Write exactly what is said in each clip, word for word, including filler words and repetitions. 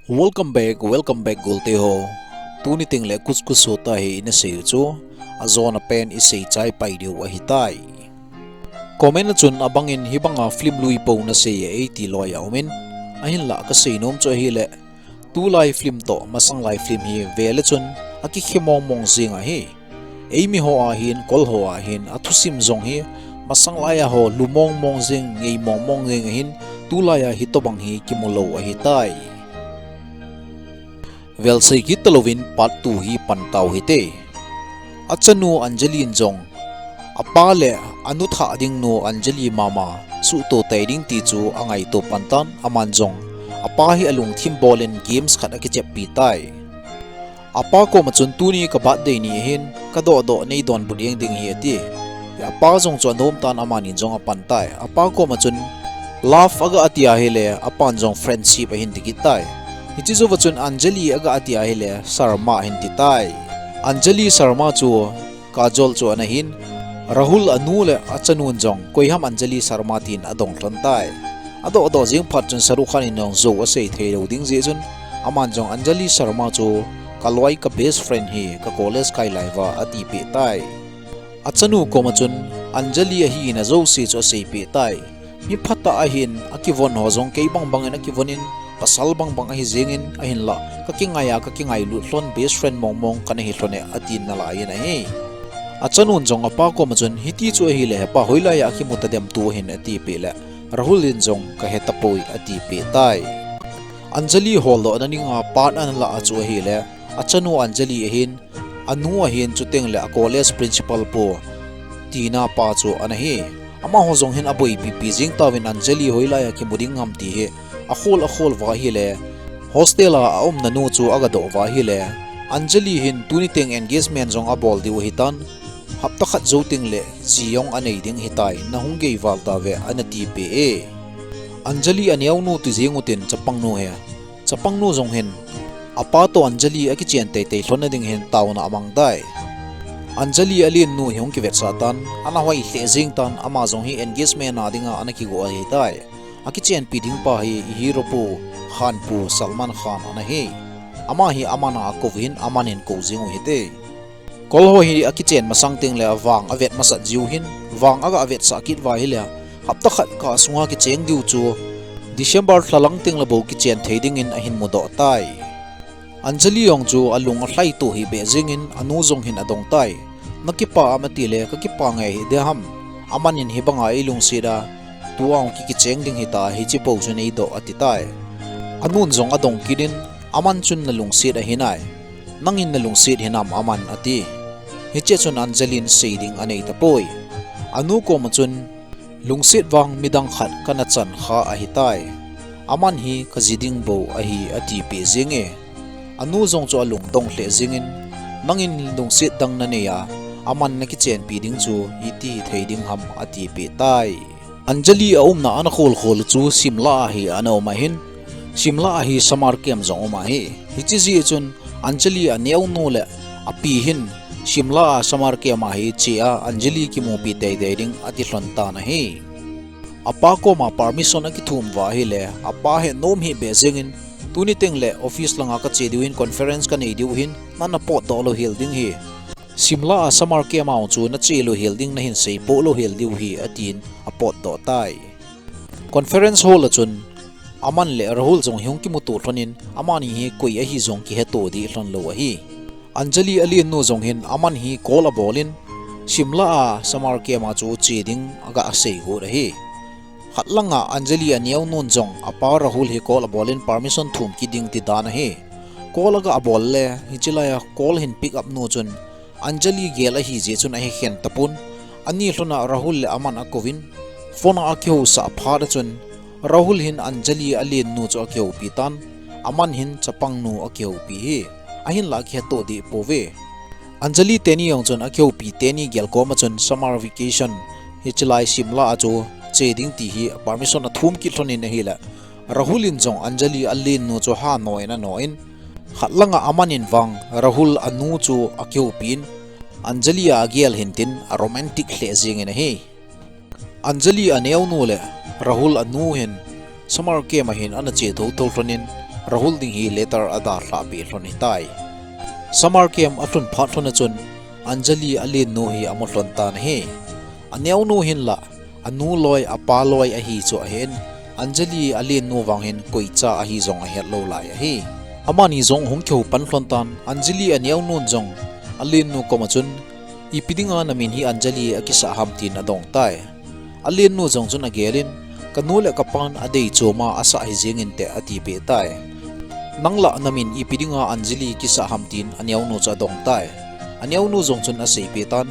Welcome back, welcome back, golte ho. Tuni teng le Kuch Kuch Hota Hai ina sei u chu, ajona pen isei chai pai diu ahitai. Comment a chun abangin hibanga film lui po nasei e eiti loi a umin, ahinla kasei nom chu ahile, tulai film toh masang lai film hi vele chun akikhe mong mong jing ahi. Eimi ho ahin, kol ho ahin, athusim jong hi masang lai a ho lu mong mong jing, ngei mong mong jing ahin, tulai a hitobang hi kimu lou ahitai. Velsei kit talouvin part two hi pan tau hite. Achanu Anjali in jong, apa le anu thah ding nu Anjali mama suhto tei ding ti chu angaito pan tan, aman jong apa hi alungthim bol in games khat akichep pi tai. Apa koma chun tuni ka birthday ni ahin, ka doh doh nei donbut jeng ding hi ati. Apa jong chu anom tan, amani jong apan tai. Apa koma chun love aga ati ahile, apan jong friendship ahin ti kit tai. Hiche jouva chun Anjali aga ati ahile, Sharma ahin ti tai. Anjali Sharma chu Kajol chu ana hin, Rahul anu le achanun jong koiham Anjali Sharma tin adong lhon tai. Adoh doh jing phat chun Shahrukh Khan in jong jou asei thei lou ding jeh chun, aman jong Anjali Sharma chu ka loi, ka best friend hi ka college kai lai uva ati peh tai. Achanu koma chun Anjali ahi na jouse chu asei peh tai. Mi phatah ahin, akivon ho jong kei bang bangin akivon in, pasal bang bang ahi jeng in, ahinla ka kingai a, ka kingailut lhon, best friend mong mong kana hi lhon e, atin nalai in ahi. Achanun jong apa koma chun, hiti chu ahile hepa, hoilai a akimu tadem tu ahin ati peh le, Rahul in jong ka he tapoi ati peh tai. Anjali holdoh na dinga part ana la a chu ahile, achanu Anjali ahin, anu ahin, chuteng le a college principal pu tina pa chu ana hi. Amaho jong hin aboipi pi jing tauvin Anjali hoilai a kimu ding ham ti hi akhol akhol uva ahile, hostel a aumna nu chu aga doh uva ahile, Anjali hin tuni teng engagement jong abol diu ahitan, hapta khat jou teng le ji jong anei ding ahitai, nahung gei val tauve ana ti peh e. Anjali aneonu ti jing utin chapang nu hi. Chapang nu jong hin, apa toh Anjali akichen teitei lhon na ding hin taona amang tai. Anjali alen nu hi hung kivetsah tan, ana hoi lheh jing tan, ama jong hi engagement a dinga ana kigo ahitai. Akichenpi ding pa hi i hero pu, Khan pu, Salman Khan ana hi. Ama hi aman a akou hin, aman in kou jing u hite. Kol ho hi akichen masang teng le avang avet masat jiu hin, vang aga avetsah kit uva ahile, hapta khat kah sunga kicheng diu chu, December lha lang teng le bou kichen thei dingin ahin mudoh tai. Anjali jong chu alung alhai to hi beh jeng in, anu jong hin adong tai. Na kipah am ati le, ka kipah ngai hi ding ham. Aman in hibanga eilungset a, tua hung ki kicheng ding hita, hiche pou chu neidoh ati tai. Anun jong adong kit in, aman chun na lungset ahi nai. Nangin na lungset hinam aman ati. Hiche chun Anjali in sei ding anei tapoi. Anu koma chun, lungset vang midang khat kana chan kha ahitai. Aman hi ka ji ding bou ahi ati peh jeng e. Anu jong chu alungdong lheh jeng in, nangin lungset dang nanei a, aman na kichenpi ding chu iti thei ding ham ati peh tai. Anjali aumna ana khol khol chu Shimla a hi ana um ahin, Shimla a hi summer camp jong um ahi. Hiche jeh chun Anjali aneonu le api hin Shimla a summer camp a hi che a Anjali kimupi teitei ding ati lhon tan ahi. Apa koma permission akithum uva ahile, apa hi nom hi beh jeng in, tuni teng le office langa kache diu hin, conference kanei diu hin, nana potdoh lou hel ding hi. Shimla a summer camp a chu nache lou hel ding, nahin seipoh lou hel diu hi, atin apotdoh tai. Conference hall a chun, aman le Rahul jong hi hung kimuto lhon in, amani hi koi ahi jong kiheto deh lhon lou ahi. Anjali alen nu jong hin aman hi call abol in, Shimla a summer camp a chu che ding aga sei got ahi. Khat langa Anjali aneonun jong apa Rahul hi call abol in permission thum kit ding ti dan ahi. Call aga bol le, hiche lai a call hin pick up nu chun Anjali gel ahi jeh chun ahi khen tapon. Ani lhona Rahul le aman akouvin, phone a akihousah phat a chun, Rahul hin Anjali alen nu chu akihoupi tan, aman hin chapang nu akihoupi hi. Ahinla akihetoh deh pouve. Anjali teni jong chun akihoupi teni gel koma chun summer vacation hiche lai Shimla a chu che ding ti hi permission athum kit lhon in ahile, Rahul in jong Anjali alen nu chu ha no in ano in, khat langa aman in vang Rahul anu chu akihoupi in, Anjali a agel hin tin aromantic lheh jeng in ahi. Anjali aneonu le Rahul anu hin summer camp a hin ana che thotho lhon in, Rahul ding hi letter adalhah peh lhon ahitai. Summer camp alhun phat lhon a chun Anjali alennu hi amu lhon tan ahi. Aneonu hinlah anu loi, apa loi ahi chu ahin, Anjali alennu vang hin koicha ahi jong ahet lou lai ahi. Amani jong hung kihou pan lhon tan, Anjali aneonun jong alennu koma chun, "Ipi dinga namin hi Anjali akisah ham?" tin adong tai. Alennu jong chun agelin, "Kanu le kapan adei choma asah hi jeng inte," atipeh tai. "Nanglah namin ipi dinga Anjali kisah ham?" tin aneonu chu adong tai. Aneonu jong chun aseipeh tan,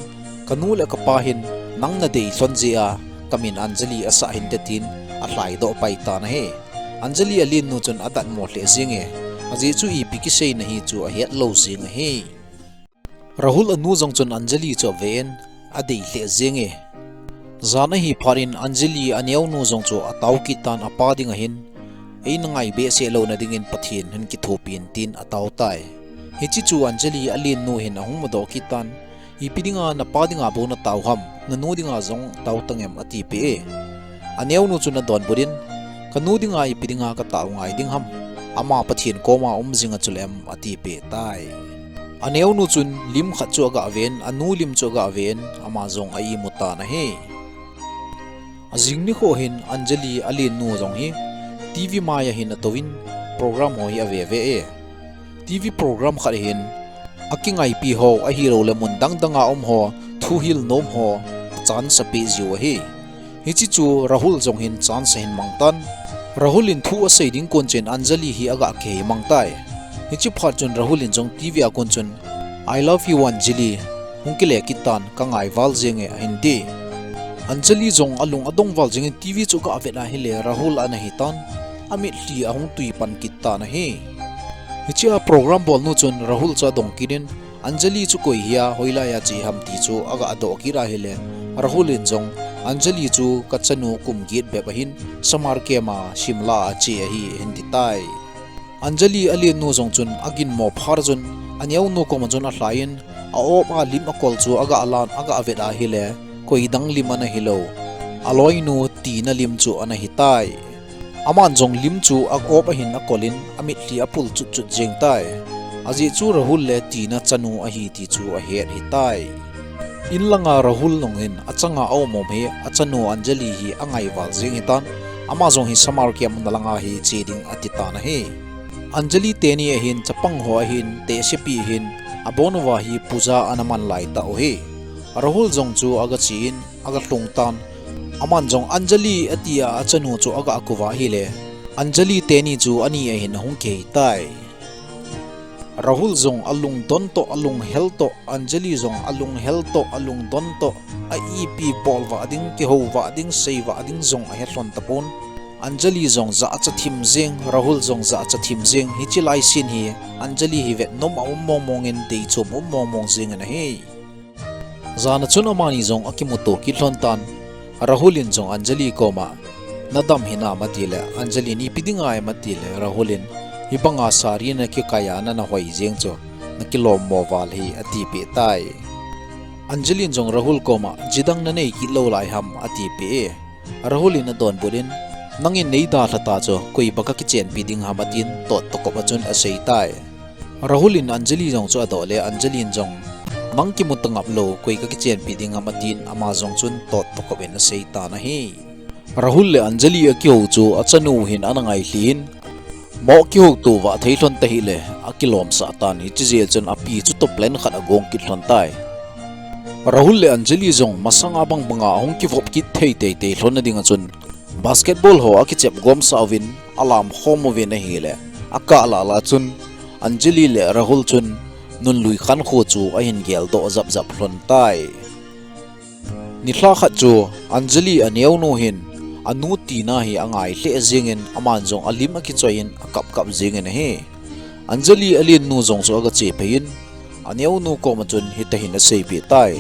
"Kanu le kapa hin nang nadei lhon jeh a kamin Anjali asah hinte," tin alhaidoh pai tan ahi. Anjali alennu chun adatmo lheh jenge, ajeh chu ipi kiseina hi chu ahet lou jeng ahi. Rahul anu jong chun Anjali chu aven, adei lheh jenge. Jan ahi phat in Anjali aneonu jong chu atao kit tan apa dinga hin, "Eina ngai behseh louna dingin Pathen hin kithopi in," tin atao tai. Hiche chu Anjali alennu hin ahung mudoh kit tan, "Ipi dinga napa dinga bou natao ham, nanu dinga jong tao tangem?" atipeh e. Aneonu chun adonbut in, "Kanu dinga ipi dinga katao ngai ding ham? Ama Pathen koma um jing a chuleh em," atipeh tai. Aneonu chun lim khat chu agah ven, anu lim chu agah ven, ama jong a-imu tan ahi. Ajing nikho hin Anjali alennu jong hi TV mai a hin atouvin program ho hi ave ve e. TV program khat hin akingaipi ho ahilouleh mun dang danga um ho thuhil nom ho chance apeh jiu ahi. Hiche chu Rahul jong hin chance ahin mang tan. Rahul in thu asei ding kon chun Anjali hi agah kihei mang tai. Hiche phat chun Rahul in jong TV a kon chun, "I love you, Anjali. Hung kile kit tan, kangai val jenge," ahin ti. Anjali jong alung adong val jengin TV chu agah vet ahile Rahul ana hitan. Amitlhi ahung tui pan kit tan ahi. Hiche a program bolnu chun Rahul chu adong kit in, Anjali chu koi hia, hoilai a che ham ti chu agah doh kit ahile, Rahul in jong, "Anjali chu kachanu kum get bep ahin, summer camp a Shimla a che ahi," ahin ti tai. Anjali alennu jong chun aginmo phat chun, aneonu koma chun alhai in, a-op a lim akol chu agah lan, agah vet ahile, koi dang lim ana hilou, aloinu Tina lim chu ana hitai. Aman jong lim chu a-op a hin akol in, amitlhi apul chut chut jeng tai. Ajeh chu Rahul le Tina chanu ahi ti chu ahet hitai. In langa Rahul nung hin achanga aum um hi achanu Anjali hi angai val jeng hitan, ama jong hi summer camp na langa hi che ding ati tan ahi. Anjali teni ahin, chapang ho ahin, tehsepi ahin, abon uva hi puja ana man lai tah u hi. Rahul jong chu aga che in, aga lhung tan. Aman jong Anjali ati a achanu chu aga kuva ahile, Anjali teni chu ani a hin ahung kihei tai. Rahul jong alungdon toh, alunghel toh, Anjali jong alunghel toh, alungdon toh, a ipi bol vah ding, kihou vah ding, sei vah ding jong ahe lhon tapon. Anjali jong jahcha thim jeng, Rahul jong jahcha thim jeng, hiche lai scene hi Anjali hi vet nom a um mong mong in, deichom um mong mong jeng in ahi. Jan a chun amani jong akimuto kit lhon tan. Rahul in jong Anjali koma, "Nadam hinam?" ati le, Anjali in, "Ipi dinga em?" ati le, Rahul in, "Hibanga sari nakikai a nana hoi jeng chu, nakilom mo val hi," atipeh tai. Anjali in jong Rahul koma, "Jidang nanei kit lou lai ham?" atipeh e. Rahul in adonbut in, "Nangin neidalha ta chu, koi baka kichenpi ding ham?" atin, tot tokop a chun asei tai. Rahul in Anjali jong chu adoh le, Anjali in jong, "Nang kimu tangap lou, koi kakichenpi ding ham?" atin, ama jong chun tot tokop in asei tan ahi. Rahul le Anjali akihou chu achanu hin ana ngailhi in, moh kihouto vah thei lhon tahile, akilomsah tan, hiche jeh chun api chu toplen khat agong kit lhon tai. Rahul le Anjali jong masanga bang banga ahung kivop kit thei teitei lhon na ding a chun, basketball ho akichep gomsah uvin, alam khom uvin ahile, akah lah lah chun, Anjali le Rahul chun nunlui khankho chu ahin geldoh jap jap lhon tai. Nilhah khat chu Anjali aneonu hin anu Tina hi angai lheh jeng in, aman jong alim akichoi in akap kap jeng in ahi. Anjali alennu jong chu aga che phei in, aneonu koma chun hitahin aseipeh tai.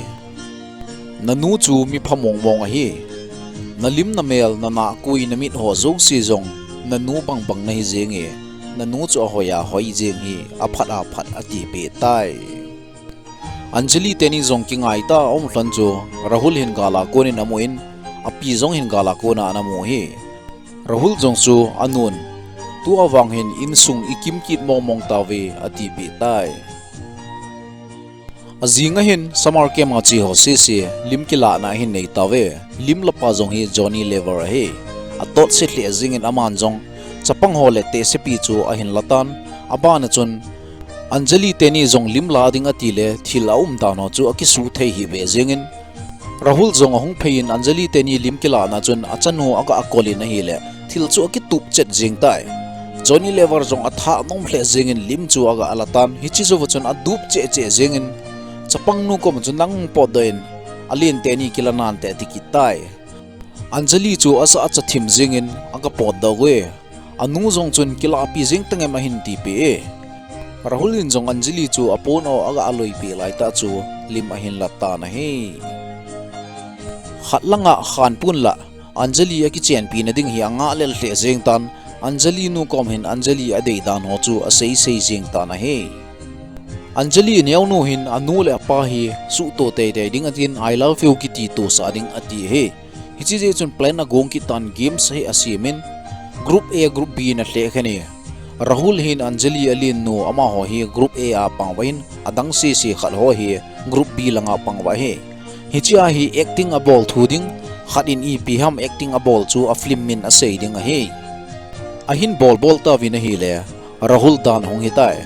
Nanu chu mi pha mong mong ahi. Nalim namel, nanahkui, namit ho jouse jong nanu bang bang nahi jeng e. Nanu chu ahoi a hoi jeng hi, aphat a phat, atipeh tai. Anjali teni jong kingai tah a aum lhon chu Rahul hin gal a kon in amu in, api jong hin gal a kon a ana mu hi. Rahul jong chu anun, Tua vang hin insung i kimkit mongmong tauve, atipeh tai. Ajing ahin summer camp a che ho sese lim kilahna ahin nei tauve. Lim lapa jong hi Johnny Lever ahi. Atotse lheh jingin aman jong chapang ho le tehsepi chu ahin latan. Abana chun Anjali teni jong lim la ding atile thil aum dan ho chu akisu thei hih beh jingin, Rahul jong ahung phei in Anjali teni lim kilahna chun achanu aga akolin ahile thil chu akitup chet jing tai. Johnny Lever jong atha nom lheh jingin lim chu aga alatan, hiche jouva chun adup cheh cheh jingin, chapang nu koma chun nang potdoh in, alen teni kila nante ati kit tai. Anjali chu asa acha thim jingin aga potdoh uve. Anu jong chun kilahpi jing tangem ahin tipeh e. Rahul in jong Anjali chu apon o aga aloipeh laitah chu lim ahin la tan ahi. Khat langa Khanpun lah Anjali akichenpi na ding hi angah lel lheh jeng tan, Anjali nu kom hin Anjali adei dan ho chu asei sei jeng tan ahi. Anjali neonu hin anu le apa hi suhto teitei ding atin, I love you kiti tosah ding ati ahi. Hiche jeh chun plan agong kit tan, games hi asemin, group A, group B in alheh khen e. Rahul hin Anjali alen nu amaho hi group A a pang uva hin, adang sese khat ho hi group B langa pang uva ahi. Hichea hi acting abol thu ding, khat in ipi ham acting abol chu a film min asei ding ahi. Ahin bolbol tauvin ahile, Rahul dan ahung hitai.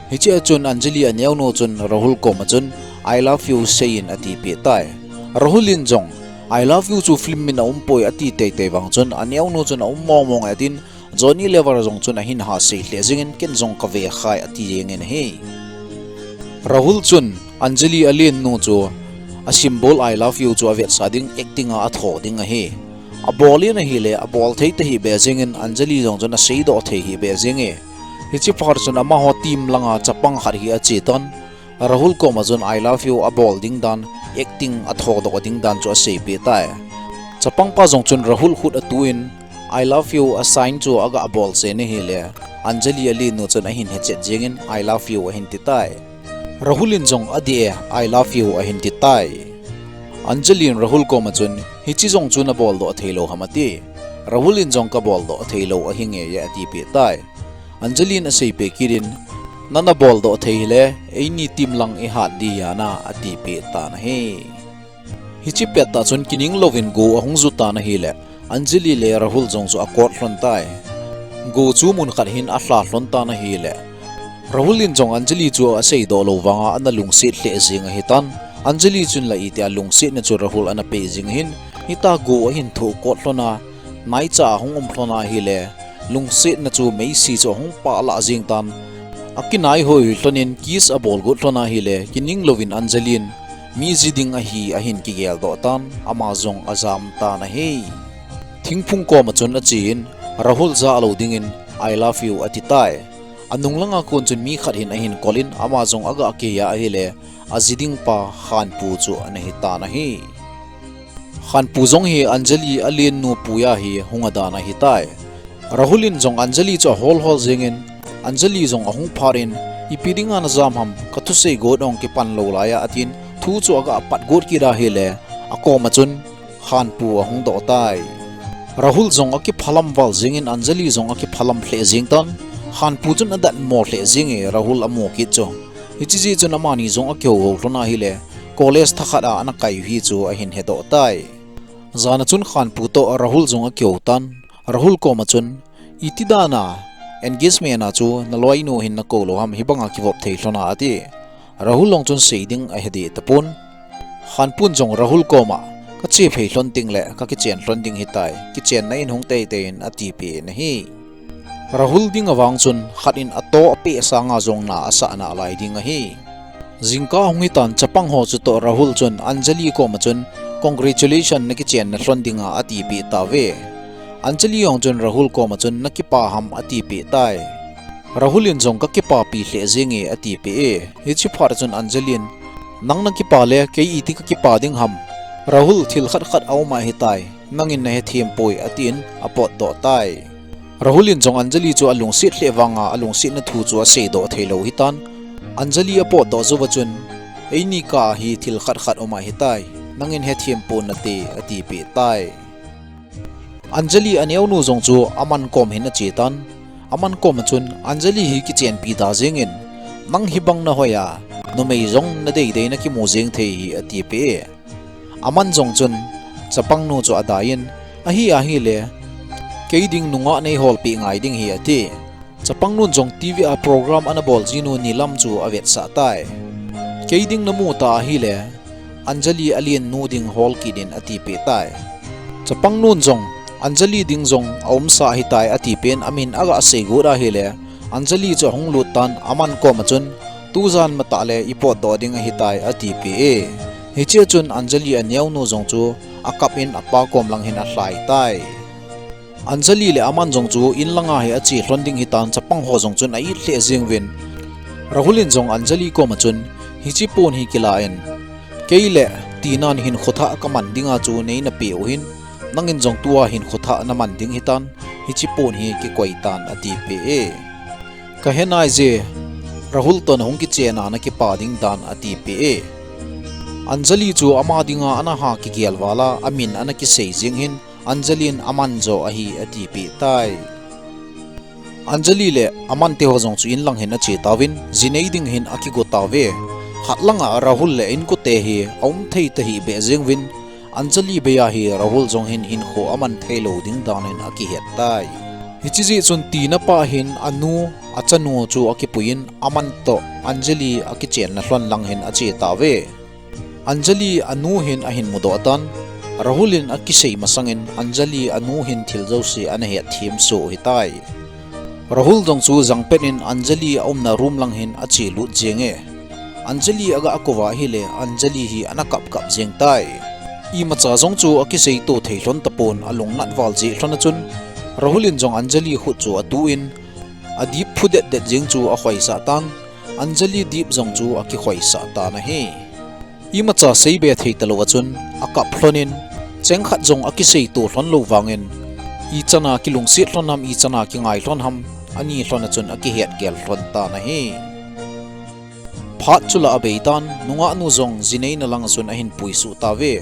Hichea chun Anjali aneonu chun Rahul koma chun, I love you seiyin atipeh tai. Rahul in jong, I love you chu film min aumpoi ati teitei vang chun, aneonu chun aum mongmong e atin, Johnny Lever jong chun ahin hasei lheh jingin, ken jong kave khai ati jengin ahi. Rahul chun Anjali alen nu chu a symbol I love you chu avetsah ding acting a atho ding ahi. Abol in ahile, abol thei tahih beh jengin Anjali jong chun aseidoh thei hih beh jenge. Hiche phat chun amaho team langa chapang khat hi ache tan, Rahul koma chun I love you abol ding dan, acting athodoh ding dan chu aseipeh tai. Chapangpa jong chun Rahul khut atuin, I love you a sign chu aga bolse in ahile, Anjali alen nu chun ahin hechet jengin, I love you ahin ti tai. Rahul in jong adih e, I love you ahin ti tai. Anjali in Rahul koma chun, hiche jong chu naboldoh theilou ham ati. Rahul in jong kaboldoh theilou ahinge atipeh tai. Anjali in aseipeh kit in, nana boldoh thei hile, eini team lang ihat ding ahi na atipeh tan ahi. Hiche pettah chun kining louvin go ahung ju tan ahile, Anjali le Rahul jong chu akot lhon tai. Go chu mun khat hin alha lhon tan ahile, Rahul in jong Anjali chu aseidoh lou vanga ana lungset lheh jeng ahitan. Anjali chun la itia lungsetna chu Rahul ana pe jing ahin, hitia go ahin thoh kot lhon a, naicha ahung um lhon ahile, lungsetna chu meisi chu ahung pah lah jeng tan. Akinai hoi lhonin kiss abol got lhon ahile, kining louvin Anjali in mi ji ding ahi ahin kigeldoh tan, ama jong ajam tan ahi. Thingphung koma chun achen, Rahul ja lou dingin, I love you ati tai. Anung langa kon chun mi khat hin ahin kolin, ama jong aga kihei ahile, aji ding pa Khanpu chu ana hitan ahi. Khanpu jong hi Anjali alen nu puiya hi hung adan ahitai. Rahul in jong Anjali chu ahol hol jengin, Anjali jong ahung phat in, ipi dinga najam ham, kathusei got ahung kipan lou laiya atin, thu chu aga pat got kit ahile, akoma chun Khanpu ahung doh tai. Rahul jong akiphalam val jengin Anjali jong akiphalam lheh jeng tan, Khanpu chun adatmo lheh jenge Rahul amu kit chu. Hiche jeh chun amani jong akihou hou lhon ahile, college thakhat a ana kai u hi chu ahin hedoh tai. Jana chun Khanpu toh Rahul jong akihou tan, Rahul koma chun, iti dana engagement a chu naloinu hin nakou lou ham, hibanga kivop thei lhon a ati. Rahul jong chun sei ding ahedih tapon. Khanpun jong Rahul koma, kache phei lhon ding le kakichen lhon ding hitai, kichenna in hung teitei in atipeh in ahi. Rahul dinga vang chun khat in atoh apeh sanga jong na asah nalai ding ahi. Jingkah hung hitan chapang ho chutoh Rahul chun Anjali koma chun congratulation nakichenna lhon dinga atipeh tauve. Anjali jong chun Rahul koma chun nakipa ham atipeh tai. Rahul in jong kakipapi lheh jenge atipeh e. Hiche phat chun Anjali in, nang nakipa le kei iti kakipa ding ham. Rahul thil khat khat aum ahitai. Nangin nahethem poi atin apotdoh tai. Rahul in jong Anjali chu alungset lheh vanga alungsetna thu chu aseidoh theilou hitan. Anjali apotdoh jouva chun, eini kah a hi thil khat khat um ahitai. Nangin hethem pon nate atipeh tai. Anjali aneonu jong chu aman kom hin ache tan. Aman koma chun Anjali hi kichenpi da jengin, nang hibang nahoi a, numei jong nadei dei nakimu jeng thei hi atipeh e. Aman jong chun, chapangnu chu adaiyin, ahi ahile, kei ding nungah neiholpeh ngai ding hi ati. Chapangnun jong TV a program anabol jinu Neelam chu avetsah tai. Kei ding namu ta ahile, Anjali alennu ding hol kit in atipeh tai. Chapangnun jong, Anjali ding jong aumsa ahitai atipeh in amin aga seigot ahile, Anjali chu ahung lut tan Aman koma chun, tujan matah le ipotdoh ding ahitai atipeh e. Hichea chun Anjali aneonu jong chu akap in apa kom lang hin alhai tai. Anjali le Aman jong chu inlanga hi ache lhon ding hitan chapang ho jong chun a-it lheh jenguvin. Rahul in jong Anjali koma chun, hiche pon hi kila in, kei le Tina'n hinkho thah kaman dinga chu neina peh u hin, nangin jong tua hinkho thah naman ding hitan, hiche pon hi kikoi tan atipeh e. Kahe naije, Rahul toh nahung kichen a nakipa ding dan atipeh e. Anjali chu ama dinga ana ha kigel val a, amin ana kisei jeng hin, Anjali in Aman jo ahi atipeh tai. Anjali le Aman teho jong chu inlang hin ache tauvin, jinei ding hin akigo tauve. Khat langa Rahul le inkote hi aum thei tahih beh jenguvin, Anjali bei a hi Rahul jong hin hinkho aman theilou ding dan hin akihet tai. Hiche jeh chun Tina pa hin anu, achanu chu akipuiyin Aman toh Anjali akichenna lhon lang hin ache tauve. Anjali anu hin ahin mudoh tan, Rahul in akisei masangin Anjali anu hin thil jouse ana hetthem soh u hitai. Rahul jong chu jangpet in Anjali aumna room lang hin ache lut jenge. Anjali aga kouva ahile Anjali hi ana kap kap jeng tai. Imacha jong chu akiseito thei lhon tapon, alungnat val jeh lhon a chun, Rahul in jong Anjali khut chu atuh in, adip phudet det jeng chu akhoisah tan, Anjali dip jong chu akikhoisah tan ahi. Imacha seibe thei talou a chun, akap lhon in, cheng khat jong akiseito lhon lou vangin, ichan a kilungset lhon ham, ichan a kingai lhon ham, ani lhon a chun akihet gel lhon tan ahi. Phat chu la abei tan, nungahnu jong jineina lang a chun ahin puisuh tauve.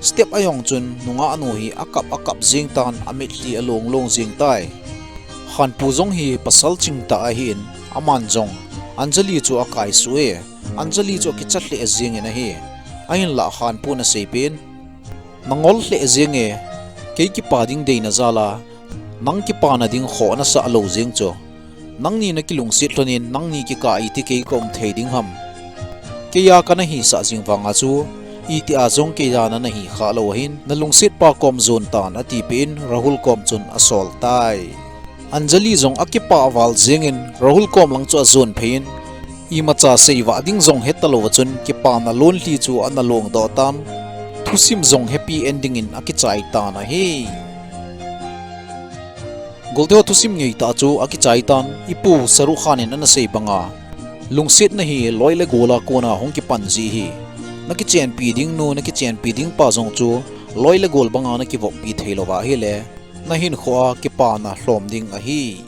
Step a jong chun nungahnu hi akap akap jeng tan, amitlhi along long jeng tai. Khanpu jong hi pasal chingtah ahin, aman jong Anjali chu akaisuh e, Anjali chu akicha lheh jengin ahi. Ahinlah Khanpu'n aseipeh in, nangol lheh jenge, kei kipa ding deina jal a, nang kipana ding khoh nasah lou jeng chu. Nangni nakilungset lhonin, nangni kikah a iti kei kaum thei ding ham. Keija kanahisah jing vanga chu, itia jong keija nanahi khah lou ahin, nalungsetpa kom jon tan atipeh in, Rahul kom chun asol tai. Anjali jong akipah val jengin, Rahul kom lang chu ajon phei in, imacha seivah ding jong hetalou a chun, kipana lonlhi chu ana longdoh tan, thusim jong happy ending in akichai tan ahi. Golteho thusim ngeitah chu akichai tan, ipu Shahrukh Khan in anasei banga, lungsetna hi loi le gol a kona hung kipan ji ahi. Nakichenpi dingnu, nakichenpi dingpa jong chu loi le gol banga nakivoppi theilouva ahile, nahinkhoa kipana lhom ding ahi.